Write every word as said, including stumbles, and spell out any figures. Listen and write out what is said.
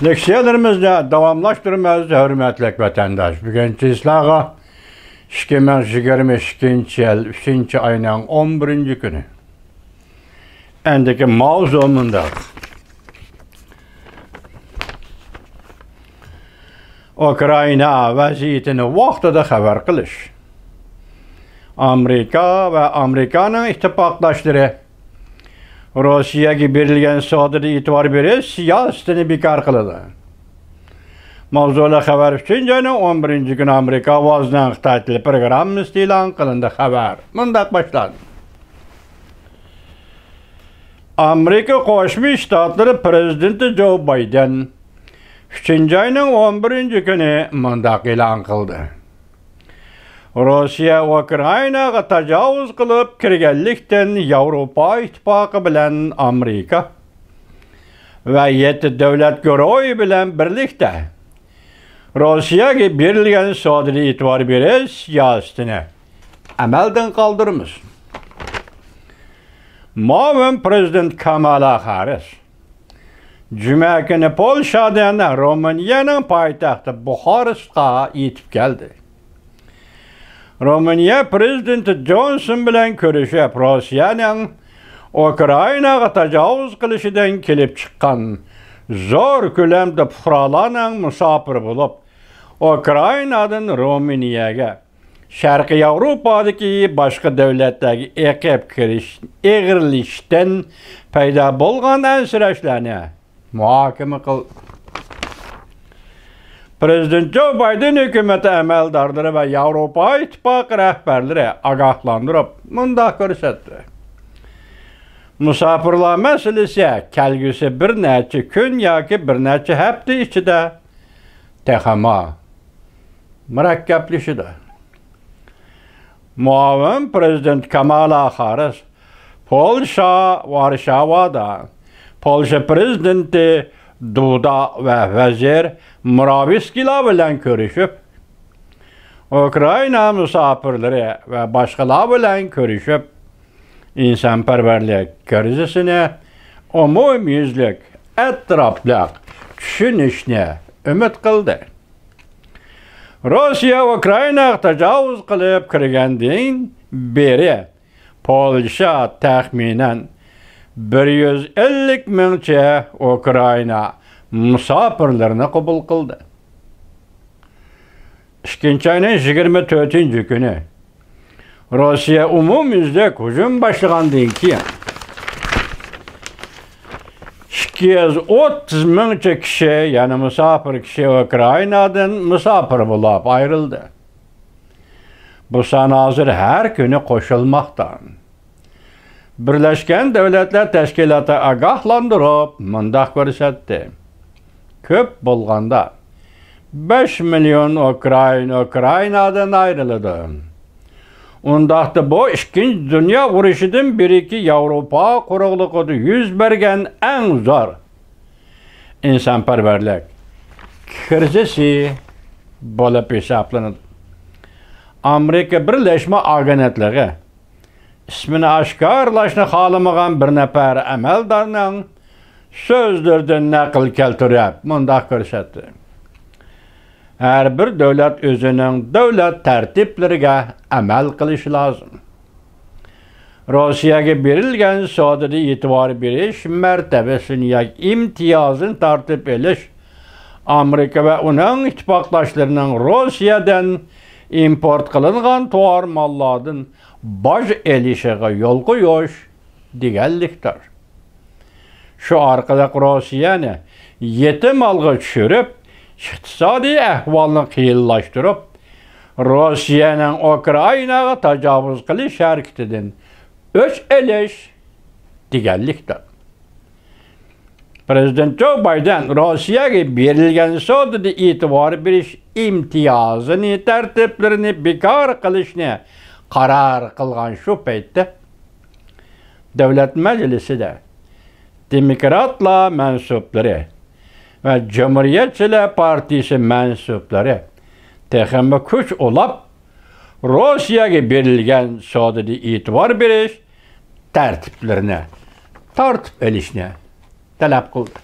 لېكسىيەلىرىمىزنى داۋاملاشتۇرىمىز، ھۆرمەتلىك ۋەتەنداش. بۈگۈنچە سىلەرگە ئىككى مىڭ يىگىرمە ئىككىنچى يىل ئۈچىنچى ئاينىڭ ئون بىرىنچى كۈنى. ئەندىكى ماۋزۇ مۇنداق. ئۇكرائىنا ۋەزىيىتىنى ۋاقتىدا خەۋەر قىلىش. ئامېرىكا ۋە ئامېرىكانىڭ ئىتتىپاقداشلىرى روسىيەگە بېرىلگەن سودىدا ئېتىبار بېرىش سىياسىتىنى بىكار قىلىدۇ. ماۋزۇلۇق خەۋەر ئۈچىنچى ئاينىڭ ئون بىرىنچى كۈنى ئامېرىكا ئاۋازىنىڭ خىتاي تېلېپروگراممىسىدا ئېلان قىلىندى. خەۋەر مۇنداق باشلاندى. ئامېرىكا قوشما شتاتلىرى پرېزىدېنتى جو بايدېن ئۈچىنچى ئاينىڭ ئون بىرىنچى كۈنى مۇنداق ئېلان قىلدى. روسىيە ئۇكرائىناغا تاجاۋۇز قىلىپ كىرگەنلىكتىن، ياۋروپا ئىتتىپاقى بىلەن ئامېرىكا ۋە يەتتە دۆلەت گۇرۇھى بىلەن بىرلىكتە روسىيەگە بېرىلگەن سودىدا ئېتىبار بېرىش سىياسىتىنى ئەمەلدىن قالدۇرىمىز. مۇئاۋىن پرېزىدېنت كامالا خارىس جۈمە كۈنى پولشادىن رومىنىيەنىڭ پايتەختى بۇخارېستقا يېتىپ كەلدى. رومىنىيە پرېزىدېنتى جونسون بىلەن كۆرۈشۈپ، روسىيەنىڭ ئۇكرائىناغا تاجاۋۇز قىلىشىدىن كېلىپ چىققان زور كۆلەمدە پۇقرالارنىڭ مۇساپىرى بولۇپ، ئۇكرائىنادىن رومىنىيەگە، شەرقىي ياۋروپادىكى باشقا دۆلەتلەرگە ئېقىپ كىرىش، ئېغىرلىشىشتىن پەيدا بولغان ئەنسىرەشلەرنى مۇھاكىمە قىلدى. پرېزىدېنت جو بايدېن ھۆكۈمىتى ئەمەلدارلىرى ۋە ياۋروپا ئىتتىپاقى رەھبەرلىرى ئاگاھلاندۇرۇپ، مۇنداق كۆرسەتتى. مۇساپىرلار مەسىلىسى كەلگۈسى بىر نەچچە كۈن ياكى بىر نەچچە ھەپتە ئىچىدە تېخىمۇ مۇرەككەپلىشىدۇ. مۇئاۋىن پرېزىدېنت كامالا خارىس پولشا ۋارشاۋادا پولشا پرېزىدېنتى دۇدا ۋە ۋەزىر موراۋىسكىيلار بىلەن كۆرۈشۈپ، ئۇكرائىنا مۇساپىرلىرى ۋە باشقىلار بىلەن كۆرۈشۈپ، ئىنسانپەرۋەرلىك كىرىزىسىنى ئومۇميۈزلۈك، ئەتراپلىق چۈشىنىشنى ئۈمىد قىلدى. روسىيە ئۇكرائىناغا تاجاۋۇز قىلىپ كىرگەندىن بېرى، پولشا تەخمىنەن بىر يۈز ئەللىك مىڭچە ئۇكرائىنا مۇساپىرلىرىنى قوبۇل قىلدى. ئىككىنچى ئاينىڭ يىگىرمە تۆتىنچى كۈنى روسىيە ئومۇميۈزلۈك ھۇجۇم باشلىغاندىن كېيىن، ئىككى يۈز ئوتتۇز مىڭچە كىشى، يەنى مۇساپىر كىشى ئۇكرائىنادىن مۇساپىر بولۇپ ئايرىلدى. بۇ سان ھازىر ھەر كۈنى قوشۇلماقتا. بىرلەشكەن دۆلەتلەر تەشكىلاتى ئاگاھلاندۇرۇپ، مۇنداق كۆرسەتتى: كۆپ بولغاندا بەش مىليون ئۇكرائىن ئۇكرائىنادىن ئايرىلىدۇ. ئۇنداقتا بۇ ئىككىنچى دۇنيا ئۇرۇشىدىن بېرىكى ياۋروپا قۇرۇقلۇقىدا يۈز بەرگەن ئەڭ زور ئىنسانپەرۋەرلىك كىرىزىسى بولۇپ ھېسابلىنىدۇ. ئامېرىكا بىرلەشمە ئاگېنتلىقى ئىسمىنى ئاشكارىلاشنى خالىمىغان بىر نەپەر ئەمەلدارنىڭ سۆزلىرىدىن نەقىل كەلتۈرۈپ، مۇنداق كۆرسەتتى: ھەر بىر دۆلەت ئۆزىنىڭ دۆلەت تەرتىپلىرىگە ئەمەل قىلىشى لازىم. روسىيەگە بېرىلگەن سودىدا ئېتىبار بېرىش مەرتەبىسىنى ياكى ئىمتىيازىنى تارتىپ ئېلىش ئامېرىكا ۋە ئۇنىڭ ئىتتىپاقداشلىرىنىڭ روسىيەدىن ئىمپورت قىلىنغان تۇغار ماللاردىن باج ئېلىشىغا يول قويۇش دېگەنلىكتۇر. شۇ ئارقىلىق روسىيەنى يېتىم ھالغا چۈشۈرۈپ، ئىقتىسادىي ئەھۋالنى قىيىنلاشتۇرۇپ، روسىيەنىڭ ئۇكرائىناغا تاجاۋۇز قىلىش ھەرىكىتىدىن ئۆچ ئېلىش دېگەنلىكتۇر. پرېزىدېنت جو بايدېن روسىيەگە بېرىلگەن سودىدا ئېتىبار بېرىش ئىمتىيازىنى، تەرتىپلىرىنى بىكار قىلىشنى قارار قىلغان شۇ پەيتتە، دۆلەت مەجلىسىدە دېموكراتلار مەنسۇپلىرى ۋە جۇمھۇرىيەتچىلەر پارتىيىسى مەنسۇپلىرى تېخىمۇ كۈچ ئۇلاپ، روسىيەگە بېرىلگەن سودىدا ئېتىبار بېرىش تەرتىپلىرىنى تارتىپ ئېلىشنى تەلەپ قىلدى.